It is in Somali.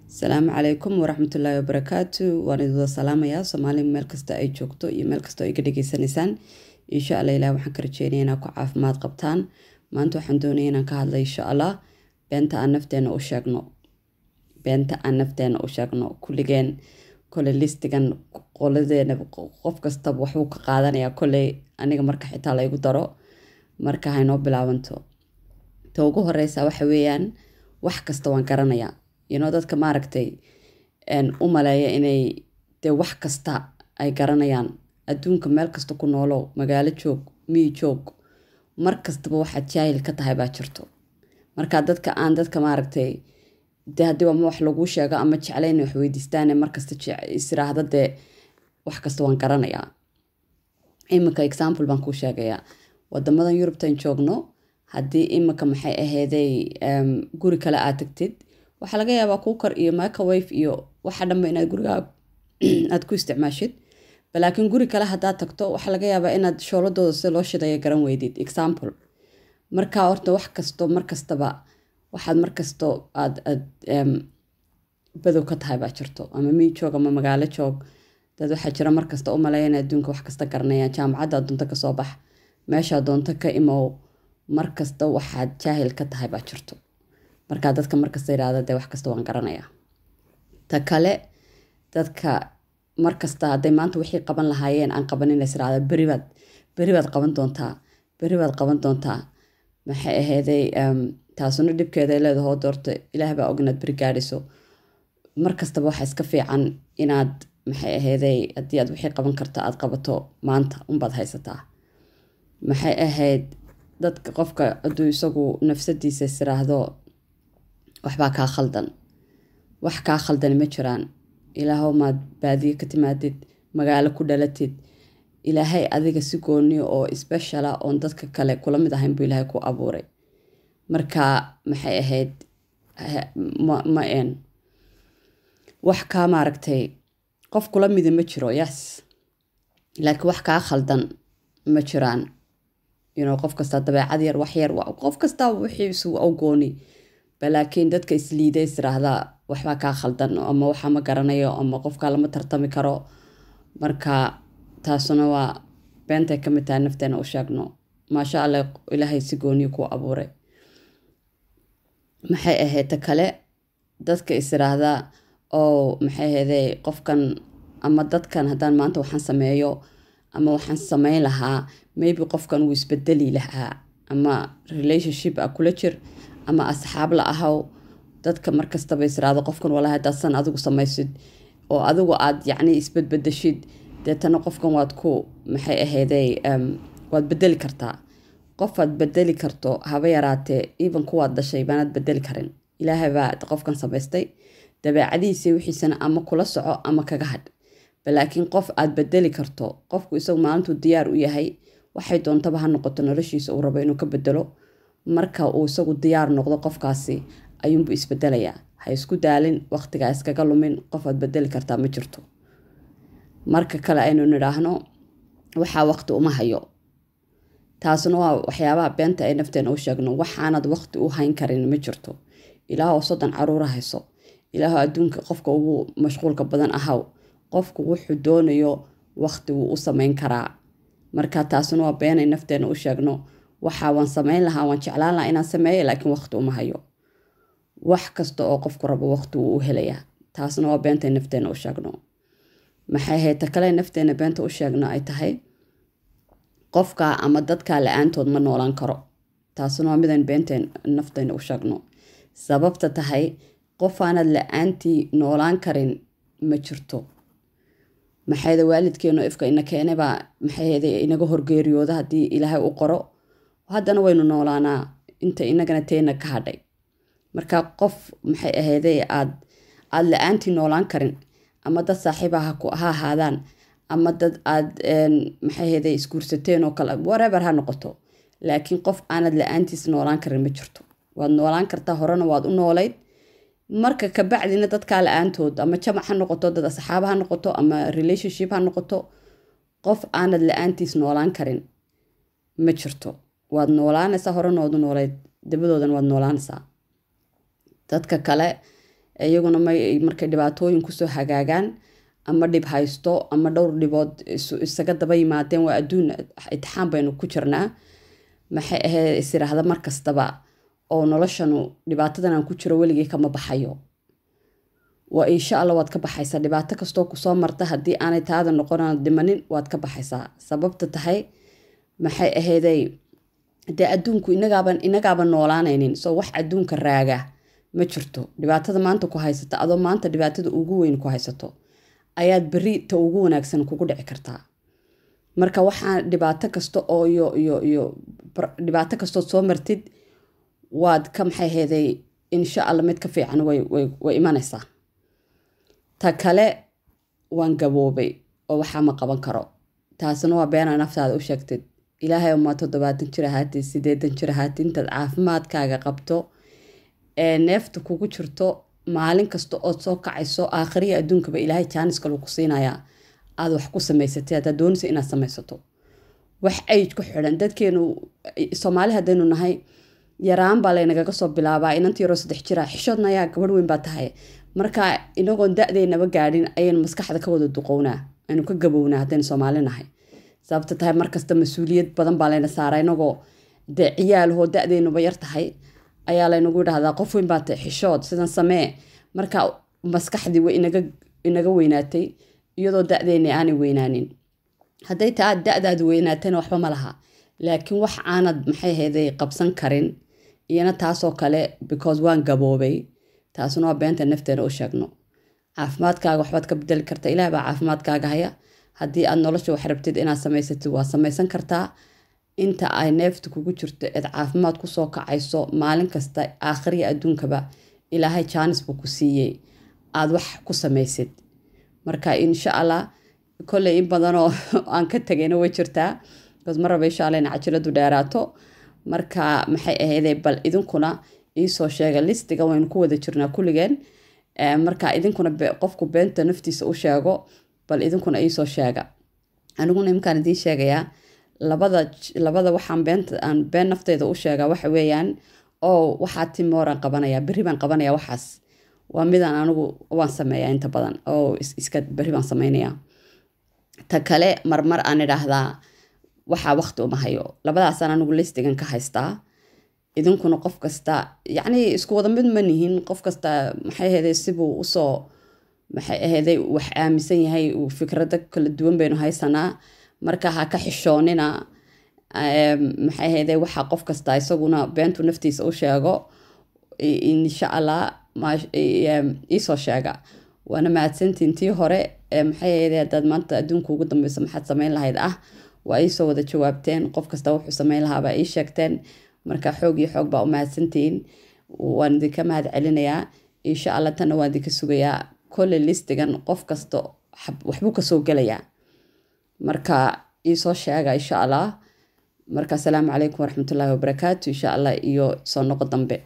Asalaamu calaykum waraxmatullaahi wabarakaatu. Waan idin wada salaamayaa Soomaali meel kasta ay joogto iyo meel kasta oo ay ka dhageysanaysaan. Insha Allah Ilaah waxaan ka rajeynayaa inaad ku caafimaad qabtaan. Maanta waxaan doonayaa inaan ka hadla, insha Allah, beenta aan nafteena u sheegno. Beenta aan nafteena u sheegno kulligeen kole listigan qoladeena qof kastaba waxbuu ka qaadanayaa koley, aniga marka xitaa laygu daro. Marka haynoo bilaabanto. Ta ugu horeysa waxa weeyaan: wax kasta waan garanayaa. Dadka maaragtay u maleeya inay dee wax kasta ay garanayaan. Adduunka meel kasta ku noolow, magaalo joog, miyi joog, mar kastaba waxaad jaahil ka tahay baa jirto. Marka dadka aan dadka maaragtay dee haddii ama wax laguu sheego ama jeclayn wax weydiistaan, markasta isiraahda dee wax kasta waan garanayaa. Iminka example baan kuu sheegayaa. Wadamadan Yurubtan joogno, haddii iminka, maxay aheeday, guri kale aad tagtid, waxaa laga yaabaa cooker iyo microwave iyo waxa dhanba inaad gurigaa aad ku isticmaashid. Laakiin guri kale haddaad tagto, waxaa laga yaabaa inaad shooladooda sida loo shidaya garan weydid, example. Marka horta wax kasto mar kastaba waxaad mar kasto aad badow ka tahay baa jirto, ama miyi joog ama magaalo joog. Dad waxaa jira markasta u maleeya in adduunka wax kasta garanayaan. Jaamacadda doonto kasoo bax, meeshaa doonto ka imow, mar kasta waxaad jaahil ka tahay baa jirto. Marka dadka markasta yidhaahda dee wax kasta waan garanayaa. Ta kale, dadka markasta hadday maanta wixii qaban lahaayeen aan qabanin is iraahda beribaad, beri baad qaban doontaa, beri baad qaban doontaa, maxay aheeday, taasuna dhibkeeda ay leedaho. Doorta Ilaah baa og inaad beri gaadhiso. Mar kastaba waxaa iska fiican inaad, maxay aheeday, haddii aad wixii qaban karto aad qabato maanta unbaad haysataa. Maxay ahayd, dadka qofka hadduu isagu nafsadiisa isiraahdo waxbaa kaa khaldan, wax kaa khaldani ma jiraan. Ilaahow maad baadiye ka timaadid, magaalo ku dhalatid, Ilaahay adiga si gooniyo oo special ah oon dadka kale kula mid ahayn buu Ilaahay ku abuuray. Marka, maxay ahayd, ma een wax kaa maaragtay qof kula midi ma jiro, yes, laakiin wax kaa khaldan ma jiraan. Qof kasta dabeecad yar, wax yar, qof kasta wixiisu u gooni. Laakiin dadka isliida israahdaa waxbaa kaa khaldan ama waxa ma garanayo ama qofkaa lama tartami karo, marka taasuna waa beentay ka mid tahay nafteena u sheegno. Maasha Allah, Ilaahay si gooniyo kuu abuuray. Maxay ahayd, ta kale, dadka isiraahdaa oo, maxay ahaydey, qofkan ama dadkan haddaan maanta waxaan sameeyo ama waxaan sameyn lahaa, maybe qofkan wuu isbedeli lahaa, ama relationship a kula jir ama asxaab la ahaw, dadka markastaba israado qofkan walahi haddaad san adigu samaysid oo adigu aad yacni isbedbedeshid, deetana qofkan waad ku, maxay ahaydey, waad bedeli kartaa. Qofaad bedeli karto haba yaraatee, even kuwaad dhashay baanaad bedeli karin. Ilaahay baa qofkan samaystay, dabeecadihiisa wixiisana ama kula soco ama kaga hadh. Laakiin qof aad bedeli karto, qofku isagu maalintuu diyaar u yahay, waxay doontaba ha noqoto noloshiisa uu rabo inuu ka bedelo, marka uu isagu diyaar noqdo qofkaasi ayuunbuu isbedelayaa. Ha isku daalin, waqtigaa iskaga lumin, qof aad bedeli kartaa ma jirto. Marka kale aynu nidhaahno waxaa waqti uma hayo, taasuna waa waxyaabaha beenta ay nafteena u sheegno. Waxaanad waqti u hayn karin ma jirto. Ilaahoo 30 caruura hayso, ilaahoo adduunka qofka ugu mashquulka badan ahaw, qofku wuxuu doonayo waqti wuu u sameyn karaa. Marka taasuna waa beenay nafteena u sheegno. Waxa waan sameyn lahaa, waan jeclaan lahaa inaan sameeyo, laakiin waqti uma hayo. Wax kasta oo qofku rabo waqti wuu u helayaa. Taasna waa beentay nafteena u sheegno. Maxay ahayd, ta kale nafteena beenta u sheegno ay tahay: qofka ama dadka la-aantood ma noolaan karo. Taasuna waa midayn beenteen nafteena u sheegno. Sababta tahay, qofaanad la-aantii noolaan karin ma jirto. Maxayda, waalidkeenu ifka ina keenaybaa, maxay inaga horgeeriyooda haddii Ilaahay u qoro, haddana waynu noolaanaa inta inagana teena ka hadhay. Marka qof, maxay ahayday, aad la-aantii noolaan karin, ama dad saaxiiba ha ahaadaan ama dad aad, maxay ahayday, isguursateen oo kale, whatever ha noqoto, laakiin qof aanad la-aantiis noolaan karin ma jirto. Waad noolaan kartaa, horena waad u noolayd. Marka kabacdina dadkaa la-aantood, ama jamac ha noqoto, dad asxaaba ha noqoto ama relationship ha noqoto, qof aanad la-aantiis noolaan karin ma jirto. Waad noolaanaysaa, horena waad u noolayd, dabadoodana waad noolaanaysaa. Dadka kale Iyaguna markay dhibaatooyin kusoo hagaagaan ama dhib haysto ama dhowr dhibood isaga daba yimaadeen, waa adduun, itixaan baynu ku jirnaa, maxay ahayd, is yiraahda mar kastaba oo noloshanu dhibaatadan aan ku jiro weligii kama baxayo. Waa insha Allah waad ka baxaysaa dhibaato kastoo kusoo marta. Haddii aanay taada noqon aan dhimanin, waad ka baxaysaa. Sababta tahay, maxay ahayday, dee adduunku inagaaban noolaanaynin, soo wax adduunka raaga ma jirto. Dhibaatada maanta ku haysata, adoo maanta dhibaatada ugu weyn ku haysato, ayaad beri ta ugu wanaagsan kugu dhici kartaa. Marka waxaa dhibaato kasta oo iyo dhibaato kastood soo martid, waad ka, maxay ahayday, insha Allah mid ka fiican way imanaysaa. Ta kale, waan gaboobay oo waxaa ma qaban karo. Taasina waa beenaa naftaada u sheegtid. Ilaahay umaa 70 jir ahaatid, 80 jir ahaatid, intaad caafimaadkaaga qabto ee neefta kugu jirto, maalin kasta ood soo kacayso, aakhiriya adduunkaba Ilaahay jaaniska lagu siinayaa aad wax ku samaysatay haddaad doonaysa inaad samaysato. Wax age ku xidhan, dadkeenu Soomaali haddaynu nahay, yaraan baa laynagaga soo bilaabaa. Inanta yaroo 3 jira, xishoodna ayaa gabadh weyn baa tahay. Marka inagoon da-deynaba gaadhin ayaynu maskaxda ka wada duqownaa, aynu ka gabownaa haddaynu Soomaali nahay. Sababta tahay, markasta mas-uuliyad badan baa layna saaraa. Inagoo dee ciyaalahoo da-deynuba yar tahay ayaa laynagu idhahdaa, "Qof weyn baa tahay, xishood, sidan samee." Marka maskaxdii way inaga weynaatay iyadoo da-deyna aanay weynaanin. Hadday taa da-daadu weynaatayna waxba ma laha, laakiin wax aanad, maxay ahayday, qabsan karin iyana taasoo kale, because waan gaboobay, taasuna waa beenta nafteena u sheegno. Caafimaadkaaga waxbaad ka bedeli kartaa. Ilaah baa caafimaadkaaga haya. Haddii aad nolosha wax rabtid inaad samaysatid, waa samaysan kartaa. Inta ay neefta kugu jirto eed caafimaad kusoo kacayso maalin kasta, aakhiriya adduunkaba Ilaahay jaanis buu ku siiyey aad wax ku samaysid. Marka insha Allah kolley in badanoo aan ka tegayna way jirtaa, because ma raba insha Allah in cajaladu dheeraato. Marka, maxay ahayday, bal idinkuna iisoo sheega. Listiga waynu ku wada jirnaa kulligeen. Marka idinkuna qofku beenta naftiisa u sheego, bal idinkuna iisoo sheega. Aniguna imkaan idiin sheegayaa labada waxaan beenta aan been nafteyda u sheegaa waxa weeyaan oo waxaa timooraan qabanaya, berri baan qabanaya. Waxaas waa midaan anigu waan sameeyaa inta badan oo iska berri baan sameynayaa. Ta kale, marmar aan idhaahdaa waxaa waqti uma hayo. Labadaasaan anigu listigan ka haystaa. Idinkuna qof kasta, yacni isku wada mid ma nihin. Qof kasta, maxay ahayday, sibuu usoo, maxay ahayday, wax aaminsan yahay, fikrado kala duwan baynu haysanaa. Marka ha ka xishoonina, maxay ahayday, waxa qof kasta isaguna beentu naftiisa u sheego. Insha Allah iisoo sheega, waana mahadsantiin. Tii hore, maxay ahayday, haddaad maanta adduunka ugu dambeyso maxaad sameyn lahayd ah, waa iisoo wada jawaabteen. Qof kasta wuxuu sameyn lahaa baa ii sheegteen. Marka xoog iyo xoog baa u mahadsantihiin, waan idinka mahad celinayaa. Insha Allah tanna waan idinka sugayaa. Kolley listigan qof kasta waxbuu kasoo gelayaa, marka iisoo sheega insha Allah. Marka asalaamu calaykum waraxmatullaahi wabarakaatu, insha Allah iyo soo noqo dambe.